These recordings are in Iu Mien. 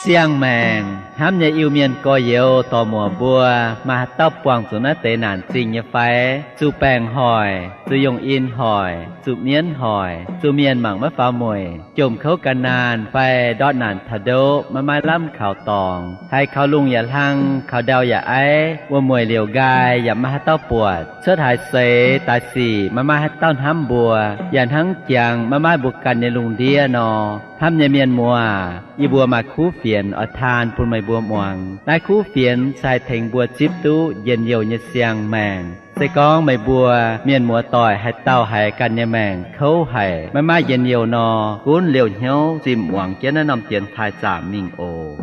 Siang-maengc hnamv nyei Iu-Mienh gorx-youz dorc-muoc mbuo, maaih haaix dauh buangh zuqc naaiv deix naanc zingh nyei fai? Zuqc baengc hoic, zuqc yongh in hoic, zuqc mienv hoic, zuqc mienh mangc maiv faaux mueic, jomc kouv gan naanh fai ndortv naanc taux ndoqv maiv maaih lamh kaux dorngx, haiz kaux lungh yaac hlang, kaux ndau yaac aiv, wuom-mueic liouc nqaai yaac maiv maaih haaix dauh buatc, cuotv haaix seix daaih sic maiv maaih haaix dauh hnamv mbuo, yaac hnangv jangx maiv maaih mbuo ganh nyei lungh ndiev nor. Hnamv nyei mienh muoz, yie mbuo maaih kuv fienx oix taan bun meih mbuo muangx. Naaiv kuv fienx se haih tengx mbuo zipv duqv njien-youh nyei siang-maengc. Se gorngv meih mbuo mienh muoz-doic haaix dauh haiz ganh nyei maengc kouv haic, maiv maaih njien-youh nor, gunv liouh hnyouv zimh muangx jienv naaiv norm dienx taaih zaamc mingh oc.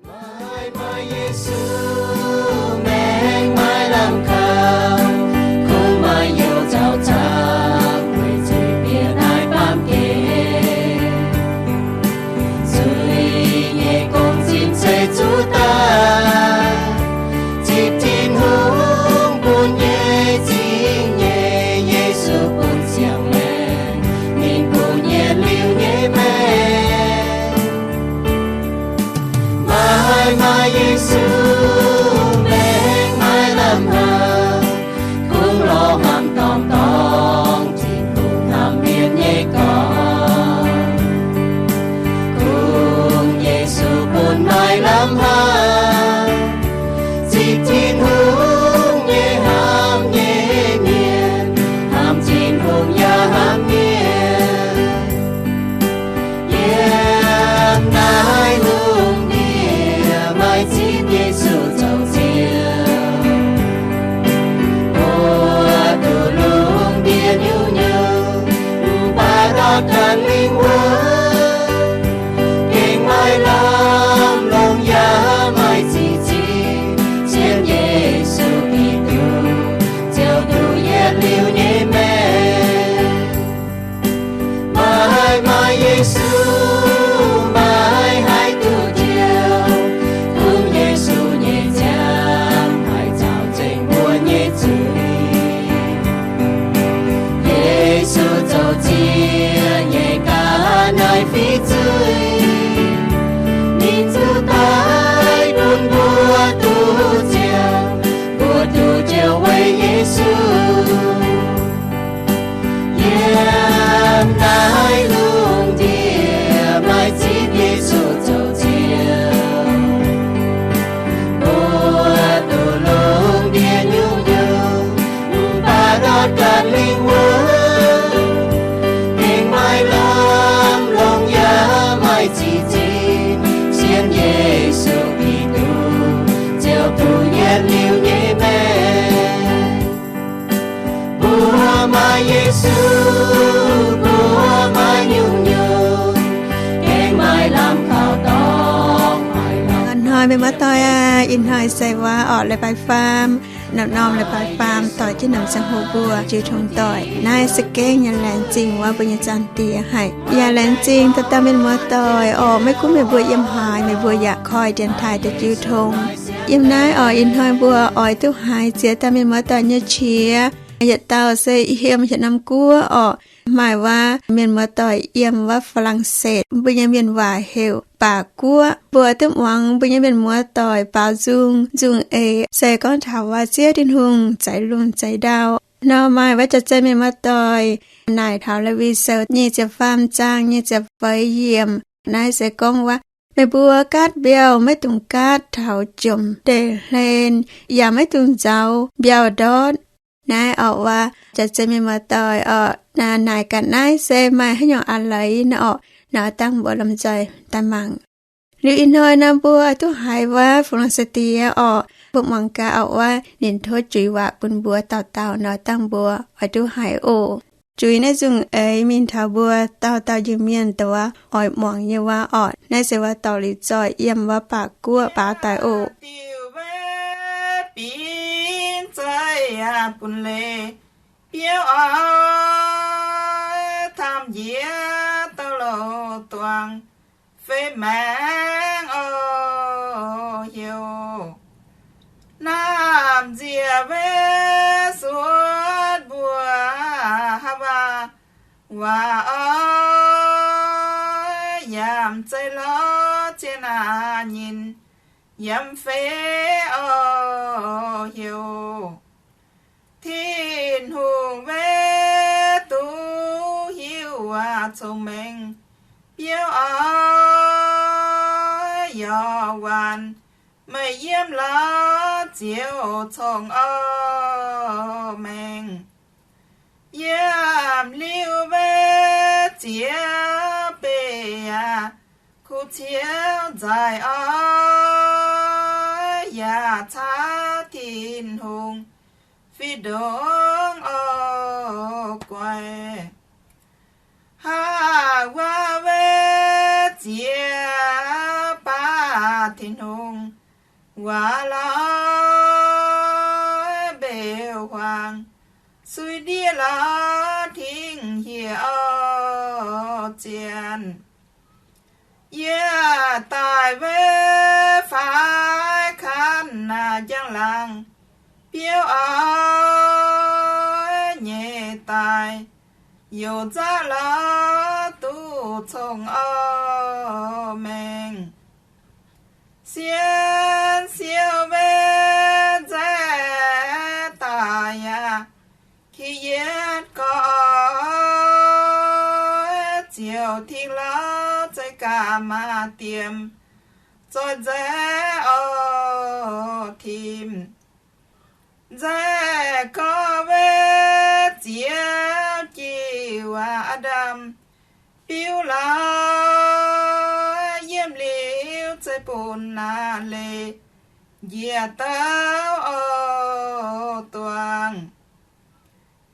Maaih, maaih Yesu maengc maaih lamh kaux, kungx maaih youh zaux zaangc weic zuiz-bieqc naaiv baamh gen. Zuiz nyei gong-zinh ceix zuqc daaih, zipv Tin-Hungh bun nyei zingh nyeic, Yesu bun ziangh maengc, ninh bungx yietc liuz nyei maengc. Maaih, maaih Yesu maengc maaih lamh haic, kungx lorz hnamv dorngx dorngx, Tin-Hungh hnamv mienh nyei gorx. Kungx Yesu bun maaih lamh haic, zipv Tin-Hungh nyei hnamv nyei mienh, hnamv Tin-Hungh yaac hnamv mienh. Yiem naaiv lungh ndiev maaih zipv Yesu zoux Ziouv, mbuo duqv lungh ndiev nyungc-nyungc, mv baac ndortv ganh lingh wuonh, gengh maaih lamh longx yaac maaih zingh zinh, sienx Yesu Giduc, Ziouv duqv yietc liuz nyei maengc. Maaih, maaih Yesu, maaih haih duqv njoux, kungx Yesu nyei nziaamv haih caux nzengc mbuo nyei zuiz. Yesu zoux ziex nyei ga'naaiv fiqv zuiz, ninh zuqc daic bun mbuo duqv njoux, mbuo duqv njoux weic Yesu. Yiem naaiv lungh ndiev maaih zipv Yesu zoux Ziouv, mbuo duqv lungh ndiev nyungc-nyungc, mv baac ndortv ganh lingh wuonh, gengh maaih lamh longx yaac maaih zingh zinh, sienx Yesu Giduc, Ziouv duqv yietc liuz nyei maengc. Mbuo maaih Yesu, mbuo maaih nyungc-nyungc, gengh maaih lamh kaux dorngx, maaih lamh. Ih hnoi mienh muoz-doic aac, ih hnoi se waac orqc leiz-baaix faam, norm-norm leiz-baaix faam doic jienv norm ziangh hoc mbuo jiu tong doic. Naaiv se gengh yaac laengz zingh wuov mbuo nyei Zaangc Diex haic. Yaac laengz zingh dauh dauh mienh muoz-doic orqc, maiv gunv meih mbuo yiem haaix, meih mbuo yaac koi dienx taaih deix jiu tong. Yiem naaiv orqc, ih hnoi mbuo oix duqv haiz ziex dauh mienh muoz-doic nyei qiex. Yietc dauh se yiem yietc norm guoqv orqc, maaih wuov mienh muoz-doic yiem wuov Faa^lang^setv, mbuo nyei mienh waac heuc Baac Guoqv. Mbuo duqv muangx mbuo nyei mienh muoz-doic baaux nzung, nzung eix se gorngv taux wuov Ziouv Tin-Hungh zeix lungh zeix ndau. Nor maaih wuov jaax-zei mienh muoz-doic naaic taux Lewi Sou nyic ziepc faam zaang nyic ziepc feix yiemc. Naaiv se gorngv wuov, meih mbuo gaatv mbiauh maiv dungx gaatv taux jomc ndeic-hlen, yaac maiv dungx nzauz mbiauh ndortv. Naaiv orqc, wuov jaax-zei mienh muoz-doic orqc, naaic gaax naaiv se maaih haaix nyungc a'leiz nor orqc, naaiv dangh mbuo lomh nzoih daaih mangc. Liuz ih hnoi nor mbuo duqv haiz wuov Fuqv Longc Sai-Diex orqc, mbuo muangx gaax orqc, wuov ninh tov juix waac bun mbuo dauh dauh nor dangh mbuo oix duqv haiz oc. Juix naaiv nzung eix mingh taux mbuo dauh dauh Iu-Mienh dongh wuov oix muangx nyei waac orqc. Naaiv se wuov dorh liuz zoih yiem wuov Baac Guoqv baaux daaih oc. Diuh maiv binc zaih bun leiz biouv oix, tamv njiec dauh louh duangx fei maengx oc heuc. Naamh nziex maiv suotv mbuo haaix waac, waac oix yaac maiv zeiz lorz zien aqv nyinh, yiem fei oix heuc Tin-Hungh weic duqv hiuv aqv cong-mengh biouv oix yaac waanc, meih yiem lorz ziouc cong-mengh. Yiem liuz weic ziouv beiv yaac kuv ciouv nzaaih oix yaac caav Tin-Hungh fih ndongc oix guaix. Hnangv wuov weic ziouv baav Tin-Hungh waac lorz mbeu-huaang, suiv ndiev lorz tingh hieh oix zien. Yie daic weic faix kanh njang-laangc biouv oix nyei daaih, youc nzaqv lorz duqv cong-mengh. Sienx siou weic nzaih daaih yaac ki yietv gorx, ziouc tingx lorz zeiz gaax maaz diemc, zoih nzaih oix tim. Nzaih gorx weic ziouv jiu waac Aa^ndam biuv lorz, yiem liuz zeiz bun naaiv leiz njiec douv oix duangx.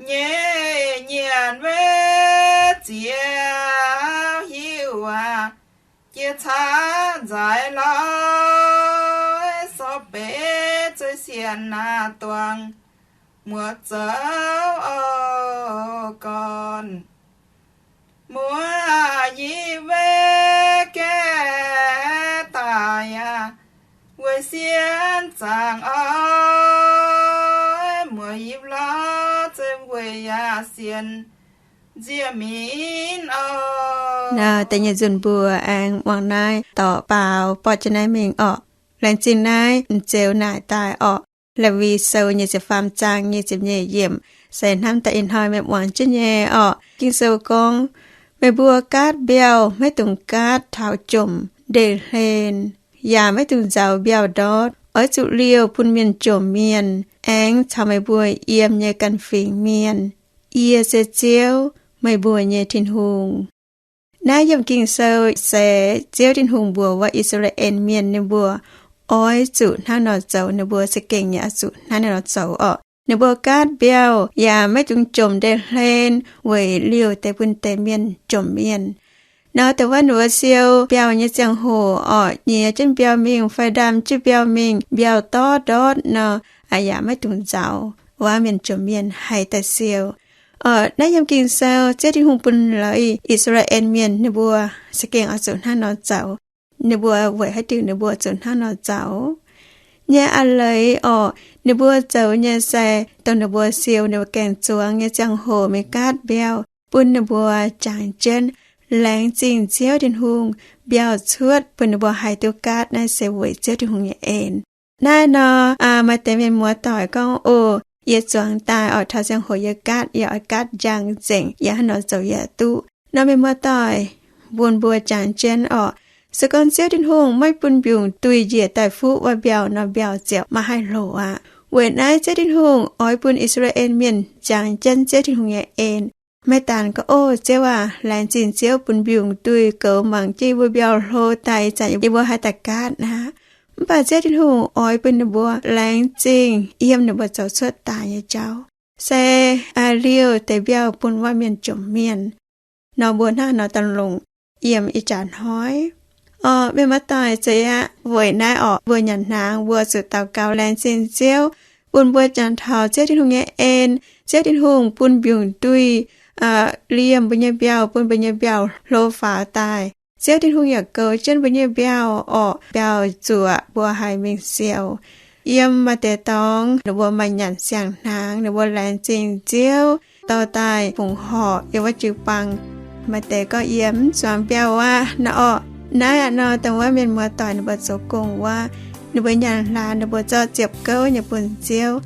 Nyei nyanc weic ziouv hiuv waac jiex caav nzaaix lorz, sortv beiv zeiv sienx naaiv duangx muoz zoux oix gorn. Muoz-yipv weic gaeqv daaih yaac weic sienx zaangc oix, muoz-yipv lorz zeiv weic yaac sienx nziex minv oix. Naaiv deix nyei nzunc mbuo aengx muangx naaiv dorc baaux borqv jienv naaiv mingh orqc. Laengz zingh naaiv m'zeuv naaic daaih orqc. Lewi Sou nyei ziepc faam zaang nyei ziepc nyeic yiemc se hnamv daaih ih hnoi meih muangx jienv nyei orqc. Ging-Sou gorngv, meih mbuo gaatv mbiauh maiv dungx gaatv taux jomc ndeic-hlen, yaac maiv dungx nzaaux mbiauh ndortv. Oix zuqc liouh bun mienh jomc mienh aengx caux meih mbuo yiem nyei ganh fingx mienh. Yie se Ziouv, meih mbuo nyei Tin-Hungh. Naaiv yiem Ging-Sou se Ziouv Tin-Hungh mbuox wuov I^saa^laa^en Mienh ninh mbuo oix zuqc hnangv nor zoux, ninh mbuo za'gengh yaac oix zuqc hnangv nor zoux orqc. Ninh mbuo gaatv mbiauh yaac maiv dungx jomc ndeic-hlen weic liouh deix bun deix mienh jomc mienh. Nor deix wuov ninh mbuo siou mbiauh nyei ziangh hoc orqc, nyiex jienv mbiauh mingh fai ndaam jienv mbiauh mingh, mbiauh dorv ndortv nor, yaac maiv dungx nzaaux, wuov mienh jomc mienh haih daaih siou. Orqc, naaiv yiem Ging-Sou Ziouv Tin-Hungh bun lorz I^saa^laa^en Mienh ninh mbuo za'gengh oix zuqc hnangv nor zoux. Ninh mbuo weic haaix diuc ninh mbuo zuqc hnangv nor zoux? Nyei a'leiz orqc, ninh mbuo zoux nyei se dongh ninh mbuo siou ninh mbuo gaeng-zuangx nyei ziangh hoc mingh gaatv mbiauh, bun ninh mbuo jangx jienv laengz zingh Ziouv Tin-Hungh mbiauh cuotv bun ninh mbuo haih duqv gaatv naaiv se weic Ziouv Tin-Hungh nyei en. Naaiv nor, maaih deix mienh muoz-doic gorngv, O, yie zuangx daaih orqc, taux ziangh hoc yie gaatv, yie oix gaatv njang nzengc, yie hnangv nor zoux yaac duqv. Nor mienh muoz-doic, bun mbuo jangx jienv orqc, se gorngv Ziouv Tin-Hungh maiv bun mbiungc-duih njiec daaih fuqv wuov mbiauh nor, mbiauh ziouc maiv haih hlo aqv. Weic naaiv Ziouv Tin-Hungh oix bun I^saa^laa^en Mienh jangx jienv Ziouv Tin-Hungh nyei en. Maiv daan gorngv, O Ziouv aac, laengz zingh Ziouv bun mbiungc-duih goux mangc jienv yie mbuo mbiauh hlo daaih, ih zanc yie mbuo haih daaih gaatv aqv. Mv baac Ziouv Tin-Hungh oix bun ninh mbuo laengz zingh yiem ninh mbuo zoux cuotv daaih nyei jauv, se liouh deix mbiauh bun wuov mienh jomc mienh. Nor mbuo hnangv nor daaih longc yiem ih jaax hnoi. Orqc, mienh muoz-doic, za'gengh weic naaiv orqc, mbuo nyanc hnaangx mbuo zuqc daux gaux laengz zingh Ziouv, bun mbuo jangx taux Ziouv Tin-Hungh nyei en. Ziouv Tin-Hungh bun mbiungc-duih liemh mbuo nyei mbiauh, bun mbuo nyei mbiauh hlo faaux daaih. Ziouv Tin-Hungh yaac goux jienv mbuo nyei mbiauh orqc, mbiauh zuoqc mbuo haih mingh siou. Yiem maaih deix dorngx ninh mbuo maaih nyanc siang-hnaangx, ninh mbuo laengz zingh Ziouv dorh daaih fongc horc yiem wuov jiu-baang. Maaih deix gorngv, Yie mv zuangx mbiauh aqv, nor orqc. Naaiv aqv nor, dongh wuov mienh muoz-doic ninh mbuo zoux gong wuov, ninh mbuo nyanc hlaax, ninh mbuo zorqv ziepc gouv nyei bun Ziouv.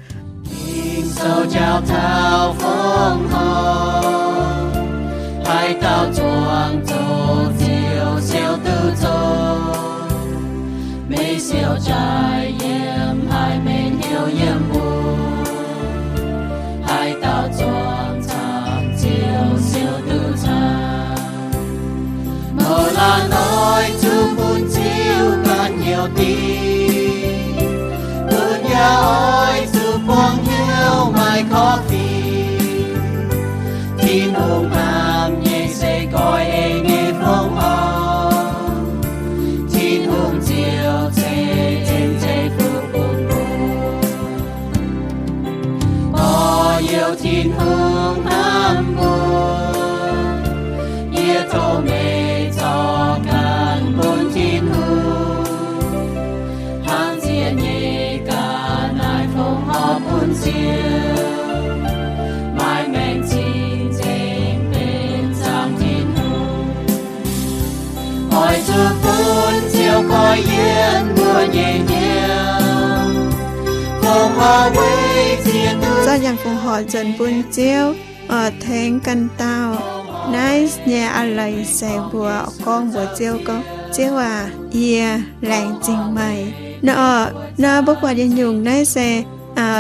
Ging-Sou jauv taux fongc horc, haaix dauh zuangx zoqc ziouc siou duqv zoqc. Meih siou jaaix yiem haiz meih hnyouv yiem wuov, haaix dauh zuangx camv ziouc siou duqv camv. Mouz laanh oix zuqc bun Ziouv ganh hnyouv dingc, bun yaac oix zuqc buangh hnyouv maaih korv-fiqv. Tin-Hungh hnamv nyei se goiv eix nyei fongc horc, Tin-Hungh ziouc ceix en zeiv-fun bun mbuo. Gorx-youz, Tin-Hungh hnamv mbuo. Yie tov meih zorqv ganh bun Tin-Hungh, hnangv ziex nyei ga'naaiv fongc horc bun Ziouv, maaih maengc cing-nzengc benx zaangc Tin-Hungh. Oix zuqc bun Ziouv goiv yiem mbuo nyei hnyouv. Fongc horc weic ziex duqv zorqv nyanc fongc horc nzuonx bun Ziouv, oix tengx ganh dauh. Naaiv nyei a'leiz se mbuo gorngv mbuox Ziouv gorngv, Ziouv aac, yie laengz zingh meih. Nor, nor mbuo buatc yietc nyungc naaiv se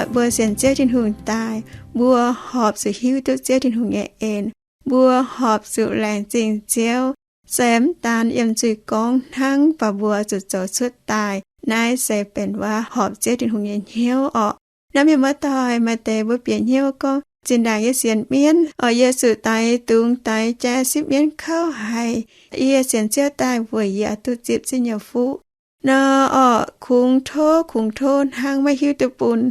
mbuo sienx Ziouv Tin-Hungh daaih, mbuo horpc zuqc hiuv duqv Ziouv Tin-Hungh nyei en. Mbuo horpc zuqc laengz zingh Ziouv, se mv daan yiem zuiz gorngv hnangv, baac mbuo zuqc zoux cuotv daaih. Naaiv se benx waac horpc Ziouv Tin-Hungh nyei hnyouv orqc. Naaiv mienh muoz-doic, maaih deix mbuo bieqc hnyouv gorngv, zinh ndaangc yie sienx mienv, oix yie zuqc daix dungz daix jai sipv mienv kouv haic. Yie sienx Ziouv daaih weic yie oix duqv zipv Ziouv nyei fuqv. Nor orqc, kungx tov kungx tov hnangv, maiv hiuv duqv bun.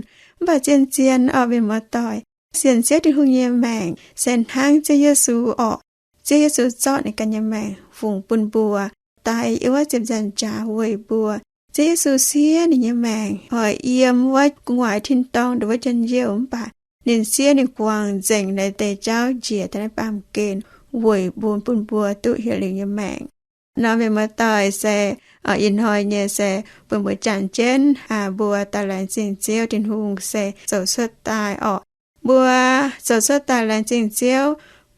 Mv baac zien-zien orqc, mienh muoz-doic, sienx Ziouv Tin-Hungh nyei maengc se hnangv Ziouv Yesu orqc. Ziouv Yesu zorqv ninh ganh nyei maengc fungx bun mbuo, daic yiem wuov ziepc nzaangc jaax weic mbuo. Ziouv Yesu siev ninh nyei maengc oix yiem wuov gu'nguaaic tin-dorngh ndongc wuov njien-youh, mv baac ninh siev ninh guangc nzengc naaiv deix jauv njiec daaih naaiv baamh gen weic bun, bun mbuo duqv hieh liuz nyei maengc. Nor mienh muoz-doic, se ih hnoi nyei se bun mbuo jangx jienv, mbuo daaih laengz zingh Ziouv Tin-Hungh se zoux cuotv daaih orqc. Mbuo zoux cuotv daaih laengz zingh Ziouv,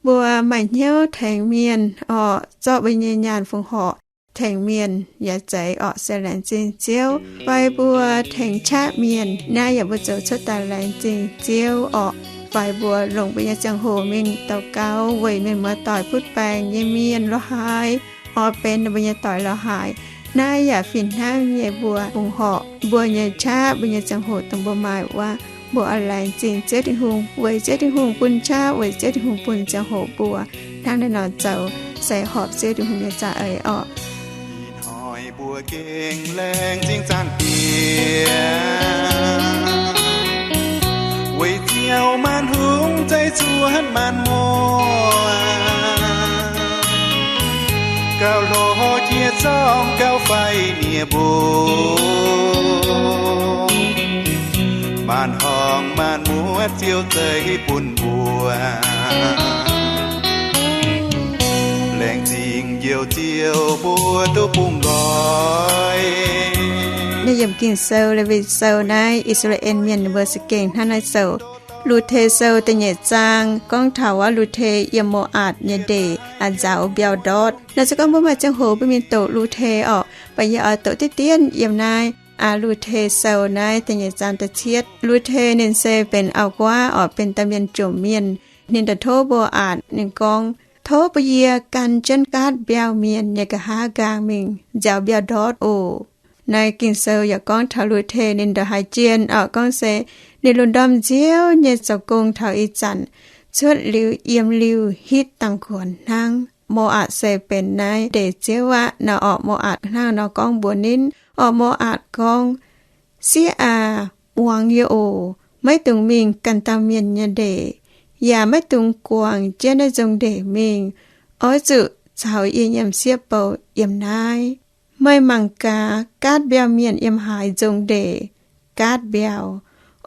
mbuo maaih hnyouv tengx mienh orqc, zorqv mbuo nyei nyaanh fongc horc tengx mienh yaac zeiz orqc, se laengz zingh Ziouv. Fai mbuo tengx qaqv mienh, naaiv yaac mbuo zoux cuotv daaih laengz zingh Ziouv orqc. Fai mbuo longc mbuo nyei ziangh hoc mingh daux gaux weic mienh muoz-doic butv baengc nyei mienh lorqc haaix, oix benx ninh mbuo nyei doic lorqc haaix, naaiv yaac fih hnangv nyei mbuo fongc horc mbuo nyei qaqv, mbuo nyei ziangh hoc dongh mbuo maaih wuov. Mbuo oix laengz zingh Ziouv Tin-Hungh weic Ziouv Tin-Hungh bun qaqv, weic Ziouv Tin-Hungh bun ziangh hoc mbuo hnangv naaiv nor zoux, se horpc Ziouv Tin-Hungh nyei za'eix orqc. Ih hnoi mbuo gengh laengz zingh Zaangc Diex, weic Ziouv maanc hungh zeiv zuotv maanc muoz, gauh hlo jiex zorng gauh faix nie mbuo, maanc horngh maanc muotv Ziouv zeiv bun mbuo. Laengz zingh Njoux Ziouv mbuo duqv bungx nqoi. Naaiv yiem Ging-Sou, Lewi Sou naaiv, I^saa^laa^en Mienh ninh mbuo za'gengh hnangv naaiv zoux. Lu^te Sou da'nyeic zaang gorngv taux wuov Lu^te yiem Mo^atc nyei ndeic a'nzaaux mbiauh ndortv. Naaiv se gorngv mbuo maaih ziangh hoc mbuo mingh doqc Lu^te orqc, baac yie oix doqc diqv dien yiem naaiv Lu^te Sou naaiv da'nyeic zaang da'cietv. Lu^te ninh se benx auv-guaav orqc, benx dauh mienh jomc mienh. Ninh daaih tov Mo^atc, ninh gorngv, Tov bun yie gan jienv gaatv mbiauh mienh nyei nqa'haav nqaang mingh nzaaux mbiauh ndortv oc. Naaiv Ging-Sou yaac gorngv taux Lu^te ninh ndongc haaix jien orqc, gorngv se ninh lungh ndorm nziouv nyei zoux gong taux ih zanc, cuotv liuz yiem liuh hitv dangh kuonx hnangv. Mo^atc se benx naaiv ndeic-ziouv aqv. Naaiv orqc, Mo^atc hnangv nor gorngv mbuox ninh orqc, Mo^atc gorngv, Sieqv aac, muangx yie oc. Maiv dungx mingh ganh dauh mienh nyei ndeic, yaac maiv dungx guangc jienv naaiv nzong ndeic mingh. Oix zuqc caux yie nyiemc sieqv bou yiem naaiv. Meih mangc gaax, gaatv mbiauh mienh yiem haaix nzong ndeic, gaatv mbiauh.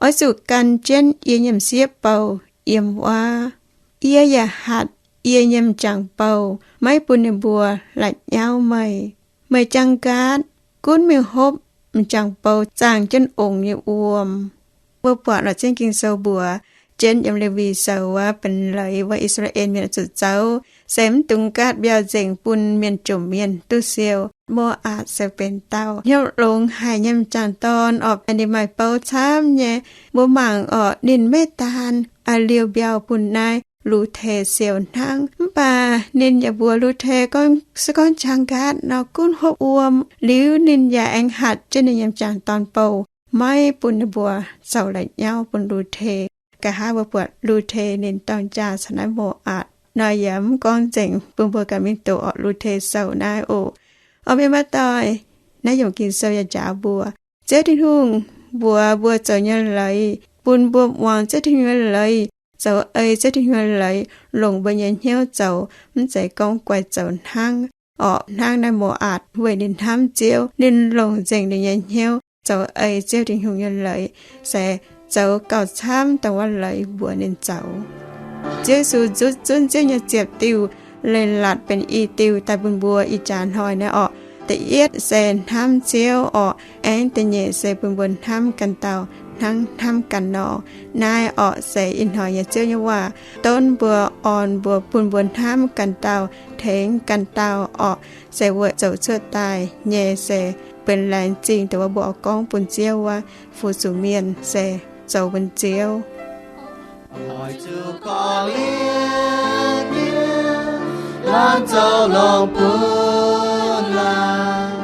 Oix zuqc gan jienv yie nyiemc sieqv bou yiem wuov. Yie yaac hatc yie nyiemc jangc bou maiv bun ninh mbuo la'nyauv meih. Meih jaang nqaatv, gunv mingh hopv m'jangc bou zaangh jienv ongx nyei wuom. Mbuo buatc lorz zingv Ging-Sou mbuox jienv yiem Lewi Sou wuov benx leiz wuov I^saa^laa^en Mienh zuqc zoux, se mv dungx nqaatv mbiauh nzengc bun mienh jomc mienh duqv siou. Mo^atc se benx dauh hnyouv longx haic nyei m'jangc dorn orqc, ninh maaih bou camv nyei. Mbuo mangc orqc, ninh maiv daan liouh mbiauh bun naaiv Lu^te siou hnangv, mv baac ninh yaac mbuox Lu^te gorngv, se gorngv jaang nqaatv nor gunv hopv wuom. Liuz ninh yaac aengx hatc jienv ninh nyei m'jangc dorn bou maiv bun ninh mbuo zoux la'nyauv bun Lu^te. Nqa'haav mbuo buatc Lu^te ninh dorng jaa caux naaiv Mo^atc nor yaac mv gorngv nzengc bun mbuo ganh mingh doqc orqc, Lu^te Sou naaiv oc. Orqc, mienh muoz-doic, naaiv yiemc Ging-Sou yaac njaaux mbuo, Ziouv Tin-Hungh mbuox mbuo zoux nyei leiz, bun mbuo muangx Ziouv Tin-Hungh nyei leiz, zoux ei Ziouv Tin-Hungh nyei leiz, longc mbuo nyei hnyouv zoux, mv zeiz gorngv guaix zoux hnangv. Orqc, hnangv naaiv Mo^atc weic ninh hnamv Ziouv, ninh longc nzengc ninh nyei hnyouv zoux ei Ziouv Tin-Hungh nyei leiz, se zoux gauh camv dongh wuov leiz mbuox ninh zoux. Ziouv Yesu nzutv zunv Ziouv nyei ziepc diuh leiz-latc benx i diuh daaih bun mbuo ih jaax hnoi naaiv orqc. Da'yietv se hnamv Ziouv orqc, aengx da'nyeic se bun mbuo hnamv ganh dauh hnangv hnamv ganh nor. Naaiv orqc se ih hnoi nyei Ziouv nyei waac donv mbuo, orn mbuo, bun mbuo hnamv ganh dauh, tengx ganh dauh orqc, se weic zoux cuotv daaih nyei se benx laengz zingh dongh wuov mbuo oix gorngv bun Ziouv wuov, fu-sux mienh se zoux bun Ziouv. Oix zuqc korv-lienh Ziouv, laanh zoux longx bun laanh.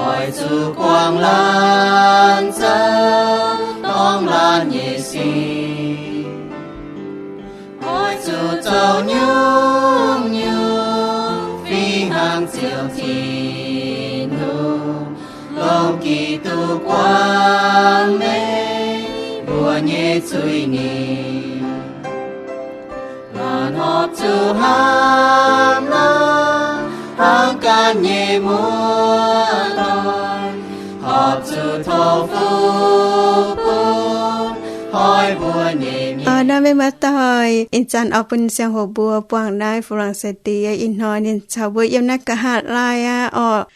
Oix zuqc guangc laanh zoux dorngh laanh nyei sic. Oix zuqc zoux nyungc-nyungc fih hnangv Ziouv Tin-Hungh, longc Giduc guangc meih mbuo nyei zuiz-nipc. Laanh horpc zuqc hnamv lorz hnangv ganh nyei muoz-doic, horpc zuqc tov fuqv bun hnoi mbuo nyei mienh. Naaiv mienh muoz-doic, ih zanc oix bun ziangh hoc mbuo buangh naaiv Fu^lon^se^die. Ih hnoi ninh caux mbuo yiem naaiv nqa'haav laai aqv orqc.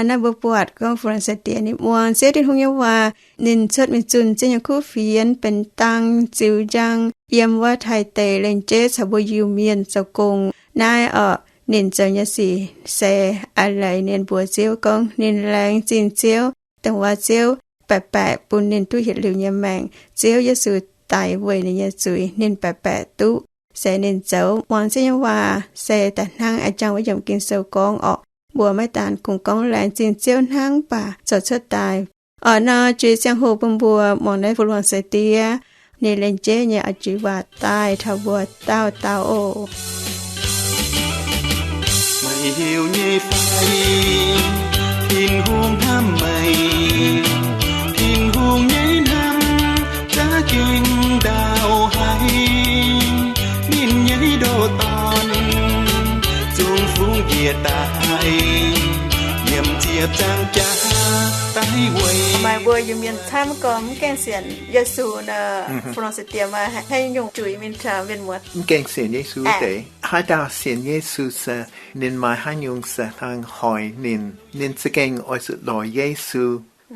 Naaiv mbuo buatc gorngv Fu^lon^se^die ninh muangx Ziouv Tin-Hungh nyei waac, ninh cuotv mingh zunh Ziouv nyei kuv fienx benx dang ziux njang yiem wuov Taiv deic, lengc jeiv caux mbuo Iu-Mienh zoux gong. Naaiv orqc, ninh zoux nyei sic se a'leiz ninh mbuox Ziouv gorngv ninh laengz zingh Ziouv, dongh wuov Ziouv baeqc baeqc bun ninh duqv yietc liuz nyei maengc. Ziouv Yesu daic weic ninh nyei zuiz, ninh baeqc baeqc duqv. Se ninh zoux muangx Ziouv nyei waac, se da'hnangv a'jangv wuov yiemc Ging-Sou gorngv orqc, mbuo maiv daan kungx gorngv laengz zingh Ziouv hnangv, mv baac zoux cuotv daaih. Orqc, nor jiex ziangh hoc bun mbuo muangx naaiv Fu^lon^se^die, ninh lengc jeiv nyei oix jiex waac daaih taux mbuo dauh dauh oc. Meih hiuv nyei fai, Tin-Hungh hnamv meih. Tin-Hungh nyei hnamv za'gengh ndaauv haic. Ninh nyei ndoh dorn zungv fungx njiec daaih, yiem ziepc zaangc jaax daaih weic maaih mbuo Iu-Mienh camv gorngv mv gaengh sienx Yesu nor, Fu^lon^se^die maaih haaix nyungc juix mingh taux mienh muoz? Mv gaengh sienx Yesu deix. Haaix dauh sienx Yesu se ninh maaih haaix nyungc se hnangv hoic ninh, ninh za'gengh oix zuqc lorz Yesu,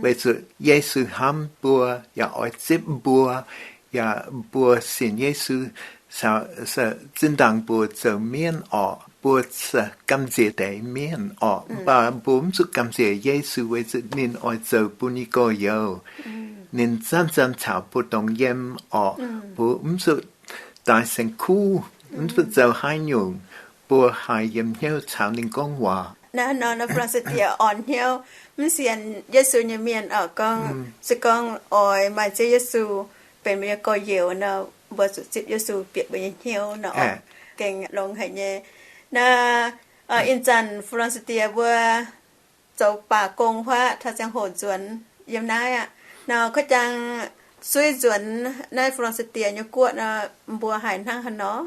weic zuqc Yesu hnamv mbuo yaac oix zipv mbuo, yaac mbuo sienx Yesu se zinh ndaangc mbuo zoux mienv orqc, mbuo se gamh nziex deix mienv orqc. Mv baac mbuo mv zuqc gamh nziex Yesu weic zuqc ninh oix zoux bun nyei gorx-youz. Ninh zanc-zanc caux mbuo dongh yiem orqc. Mbuo mv zuqc daaih saeng-kuv, mv zuqc zoux haaix nyungc, mbuo haih yiem hnyouv caux ninh gorngv waac. Naaiv nor, naaiv Fu^lon^se^die orn hnyouv mv sienx Yesu nyei mienh orqc, gorngv se gorngv oix maaih Ziouv Yesu benx mbuo nyei gorx-youz nor, mbuo zuqc zipv Yesu bieqc mbuo nyei hnyouv nor, gengh longx haic nyei. Naaiv ih zanc Fu^lon^se^die mbuo zoux baac gong huaav taux ziangh hoc nzuonx yiem naaiv aqv. Nor kov jang suiv nzuonx naaiv Fu^lon^se^die nyei guoqv nor, mbuo haih hnangv haaix nor?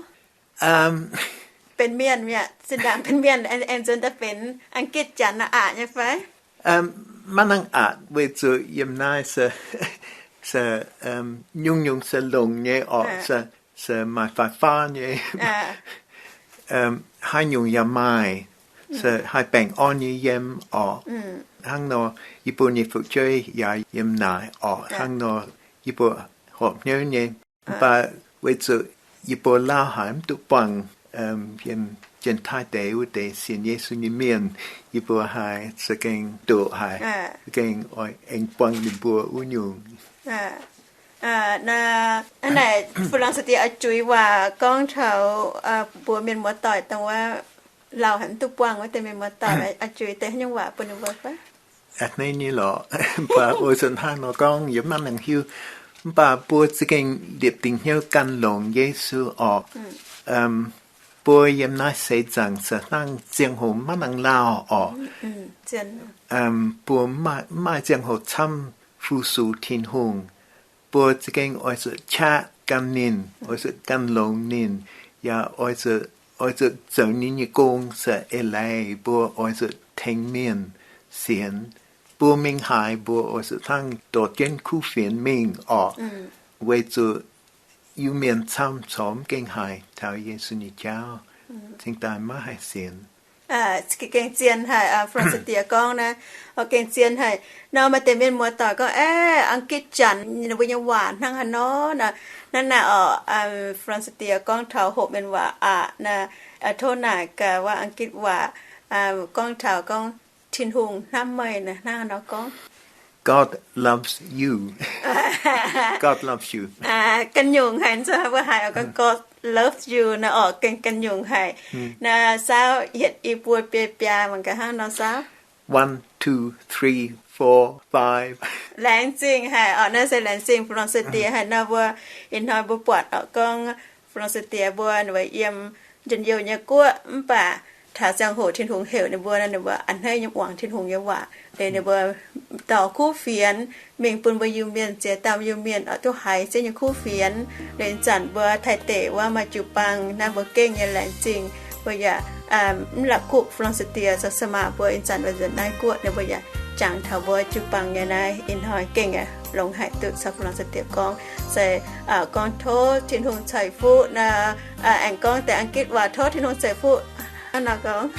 Benx mienh mi'aqv, zinh ndaangc benx mienh aengx nzuonx daaih benx Ang^gitv, Janx nor, aqc nyei fai? Maiv nangc aqc, weic zuqc yiem naaiv se, se nyungc-nyungc se longx nyei orqc, se maaih faaux-faaux nyei. Haaix nyungc yaac maaih. se haih baengh orn nyei yiem orqc. Hnangv nor, yie mbuo nyei fu'jueiv yaac yiem naaic orqc. Hnangv nor, yie mbuo horpc hnyouv nyei. Mv baac weic zuqc yie mbuo lauh haic mv duqv buangh yiem Janx-Taiv deic wuov deix sienx Yesu nyei mienh, yie mbuo haiz za'gengh doqc haic, za'gengh oix aengx buangh ninh mbuo wuov nyungc. Aa, naaic Fu^lan^saa^die oix juix waac gorngv taux mbuo mienh muoz-doic dongh wuov lauh haic mv duqv buangh wuov deix mienh muoz-doic, oix juix deix haaix nyungc waac bun ninh mbuo fai? A'hneiv nyei lorqc. Mv baac oix zuqc hnangv nor gorngv yie maiv nangc hiuv. Mv baac mbuo za'gengh liepc dingc hnyouv gan longx Yesu orqc. Mbuo yiem naaiv seix zaangc se hnangv ziangh hoc maiv nangc lauh orqc. Mbuo mv maaih ziangh hoc camv fu-sux Tin-Hungh. Mbuo za'gengh oix zuqc qaqv gan ninh, oix zuqc gan longx ninh, yaac oix zuqc zoux ninh nyei gong se eix leiz mbuo oix zuqc tengx mienh sienx. Mbuo mingh haaix mbuo oix zuqc hnangv dorh jienv kuv fienx mingh orqc, weic zuqc Iu-Mienh camv corc mv gengh haiz taux Yesu nyei jauv, cingx daaih maiv haih sienx. Gengh zien haic, Fu^lan^saa^die gorngv naaiv, gengh zien haic. Nor maaih deix mienh muoz-doic gorngv, Aeqv, Ang^gitv Janx ninh mbuo nyei waac hnangv haaix nor naaic? Naaiv naaic orqc, Fu^lan^saa^die gorngv taux hoqc mienh waac aqv naaic, tov naaic gaax wuov Ang^gitv waac gorngv taux gorngv Tin-Hungh hnamv meih naaic hnangv haaix nor gorngv? God loves you. God loves you. Ganh nyungc haic, mbuo haiz oix gorngv God loves you naaic orqc, gengh ganh nyungc haic. Naaiv saauv yietc i buo biei biaa mangc gaax hnangv nor saauv. One, two, three, four, five. Laengz zingh haic orqc, naaiv se laengz zingh Fu^lan^saa^die haic nor mbuo ih hnoi mbuo buatc orqc gorngv Fu^lan^saa^die mbuo ninh mbuo yiem njien-youh nyei guoqv mv baac taux ziangh hoc Tin-Hungh heuc ninh mbuo nor, ninh mbuo a'hneiv nyei muangx Tin-Hungh nyei waac. Liuz ninh mbuo dorh kuv fienx mingh bun mbuo Iu-Mienh, ziex dauh Iu-Mienh oix duqv haiz Ziouv nyei kuv fienx. Liuz ih zanc mbuo Taiv deic wuov maaih jiu-baang naaiv, mbuo gengh nyei laengz zingh. Mbuo yaac mv la'kuqv Fu^lan^saa^die caux Saa^maa mbuo ih zanc mbuo nzuonx naaiv guoqv, ninh mbuo yaac jangx taux mbuo jiu-baang nyei naaiv. Ih hnoi gengh yaac longx haic duqv caux Fu^lan^saa^die gorngv. Se gorngv tov Tin-Hungh ceix fuqv nor, aengx gorngv deix Ang^gitv waac, tov Tin-Hungh ceix fuqv. Hnangv nor gorngv,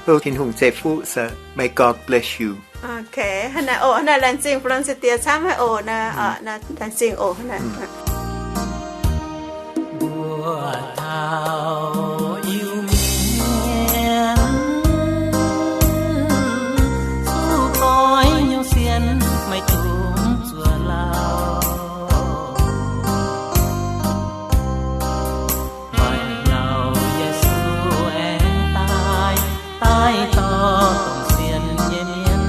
tov Tin-Hungh ceix fuqv se May God bless you. Hnangv naaic oc, hnangv naaic laengz zingh Fu^lan^saa^die camv haic oc. Naaiv laengz zingh oc, hnangv naaic. Mbuo taux Iu-Mienh, zuqc goiv nyungc sienx maiv dungx zuov lauh. Maaih lauh Yesu aengx daaih, daaih dorh dongh sienx nyei mienh,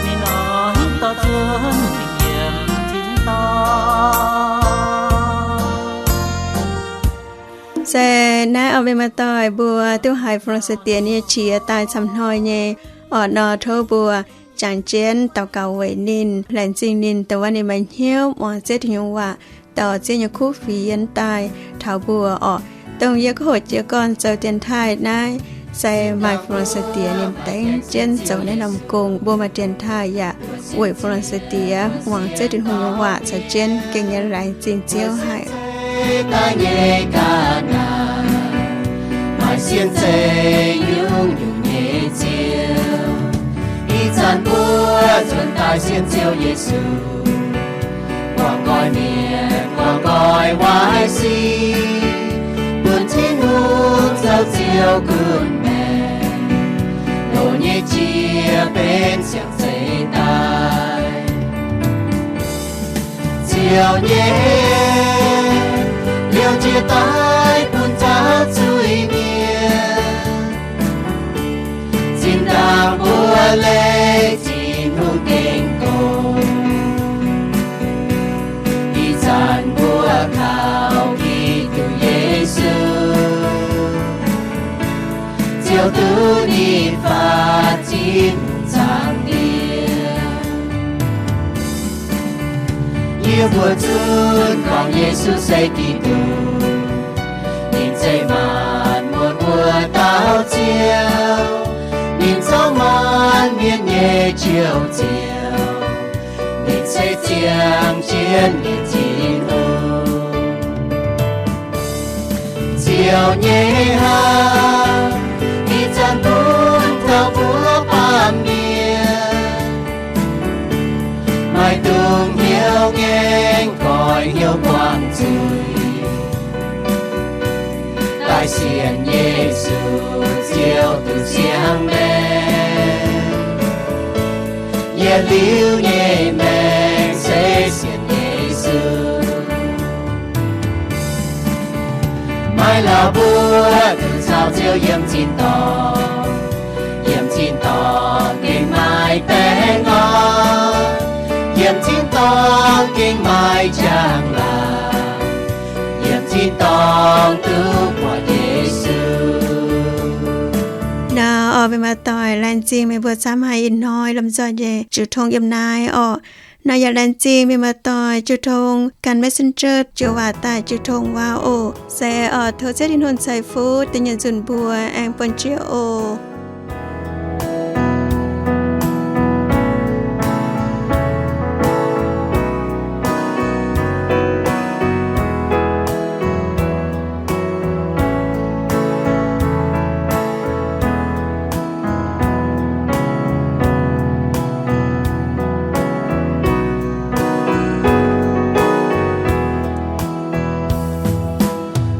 ninh oix dorh zuov mingh yiem tin-dorngh. Se naaiv oc, mienh muoz-doic, mbuo duqv haiz Fu^lan^saa^die nyei qiex daaih camv hnoi nyei orqc nor, tov mbuo jangx jienv daux gaux weic ninh, laengz zingh ninh dongh wuov ninh maaih hnyouv muangx Ziouv Tin-Hungh waac, dorh Ziouv nyei kuv fienx daaih taux mbuo orqc. Dongh yie gauh hoqc jiez gorn zoux dienx taaih naaiv, se maaih Fu^lan^saa^die ninh dengv jienv zoux naaiv norm gong. Mbuo maaih dienx taaih yaac weic Fu^lan^saa^die muangx Ziouv Tin-Hungh nyei waac caux jienv gengh nyei laengz zingh Ziouv haic. Daaih nyei ga'naaiv maaih sienx zeiv nyungc-nyungc nyei Ziouv. Ih zanc mbuo nzuonx daaih sienx Ziouv Yesu, guangc nqoi mienh, guangc nqoi waaic sic, bun Tin-Hungh zoux Ziouv gunv maengc, loz nyei jiex benx siang-zeiv daaih. Ziouv nyei hemx liouh jiex daaih bun zaux zuiz-mienh, zinh ndaangc mbuo leih Tin-Hungh gengh gorngv. Ih zanc mbuo kaux Giduc Yesu, Ziouv duqv ninh faatv Tin-Hungh zaangc Diex. Yie mbuo zunv gorngv Yesu se Giduc, ninh se maanc muotc wuov dauh Ziouv, ninh zorqv maanc mienh nyei joux Ziouv, ninh se ziangh jienv nyei Tin-Hungh. Ziouv nyei haaix, ih zanc bun hnyouv buangh zuiz, daaih sienx Yesu, Ziouv duqv ziangh maengc. Yietc liuz nyei maengc se sienx Yesu. Maiv lauh mbuo duqv caux Ziouv yiem tin-dorngh, yiem tin-dorngh gengh maaih baengh orn, yiem tin-dorngh gengh maaih njang-laangc, yiem tin-dorngh duqv buatc Yesu. Naaiv orqc, mienh muoz-doic, laengz zingh meih mbuo camv haic ih hnoi lomh nzoih nyei jiu tong yiem naaiv orqc. Naaiv yaac laengz zingh mienh muoz-doic jiu tong gan Messenger jiu waac daaih jiu tong waac oc. Se orqc, tov Ziouv Tin-Hungh ceix fuqv da'nyeic nzunc mbuo aengx buonv jiex oc.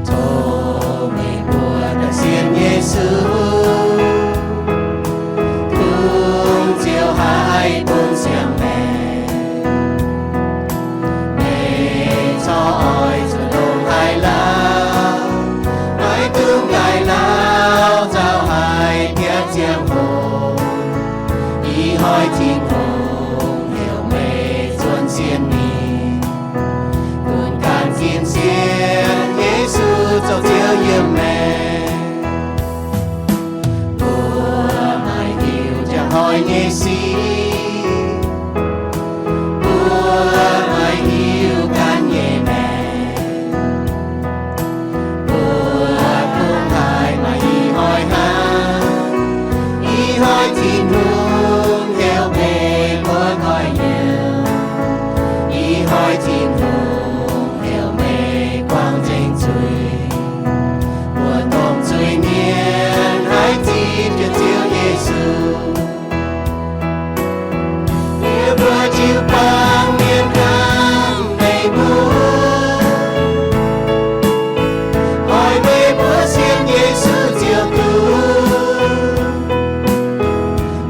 Tov meih mbuo daaih sienx Yesu, kungx Ziouv haih bun siang-maengc. Meih corc oix zuqc longc haaix lauh, maiv dungx gaaix lauh, zaux haic bietv ziangh hoc. Ih hnoi Tin-Hungh heuc meih zuonx sienx ninh, gunv ganh sin sienx Yesu zoux Ziouv yiem maengc. Mbuo maaih hiuv jangx hnoi nyei sic, mbuo maaih hiuv ganh nyei maengc. Mbuo kungx haih maaih ih hnoi hnangv. Ih hnoi Tin-Hungh heuc meih buatc koiv-nyuoz. Ih hnoi Tin-Hungh heuc meih buangh nzengc zuiz, buatc domh zuiz-mienh haih zipv jienv Ziouv Yesu. Yie mbuo jiu-baang mienh hnamv meih mbuo, oix meih mbuo sienx Yesu Ziouv duqv,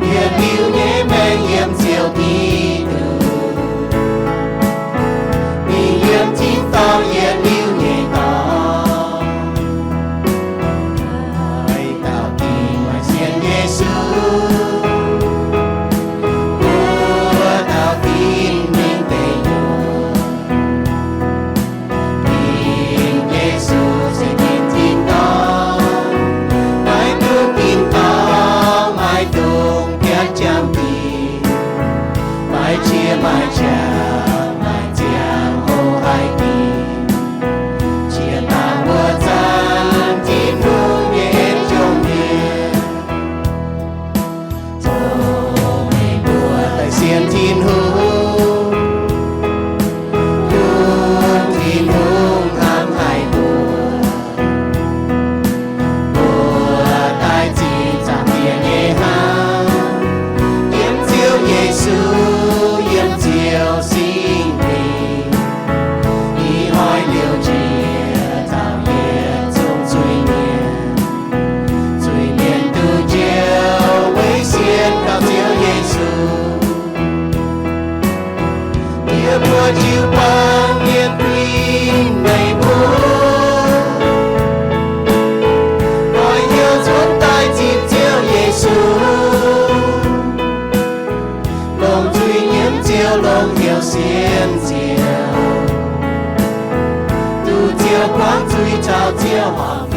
yietc liuz nyei maengc yiem Ziouv Giduc, mingh yiem tin-dorngh yietc liuz nyei dorngx. Maaih dauh dinc maaih sienx Yesu, mbuo dauh dinc mingh deic-nyuoqc. Dinc Yesu se dinc tin-dorngh, maiv dungx tin-dorngh, maiv dungx bietv jangx dinc. Maaih qiex maaih qaqv, maaih ziangh hoc haih dinc, qiex daaih mbuo zanc Tin-Hungh nyei en jomc mienh. Tov meih mbuo daaih sienx Tin-Hungh, kungx Tin-Hungh hnamv haic mbuo. Mbuo daaih zinh zaangc diex nyei hnamv, yiem Ziouv Yesu, yiem Ziouv Singx Lingh. Ih hnoi liouh jiex taux yietc zungv zuiz-mienh, zuiz-mienh duqv njoux weic sienx kaux Ziouv Yesu. Yie mbuo jiu-baang mienh kuinx meih mbuo, oix heuc nzuonx daaih zipv Ziouv Yesu, longc zuiz-nyiemv Ziouv, longc heuc sienx Ziouv, duqv Ziouv buangv zuiz caux Ziouv horpc.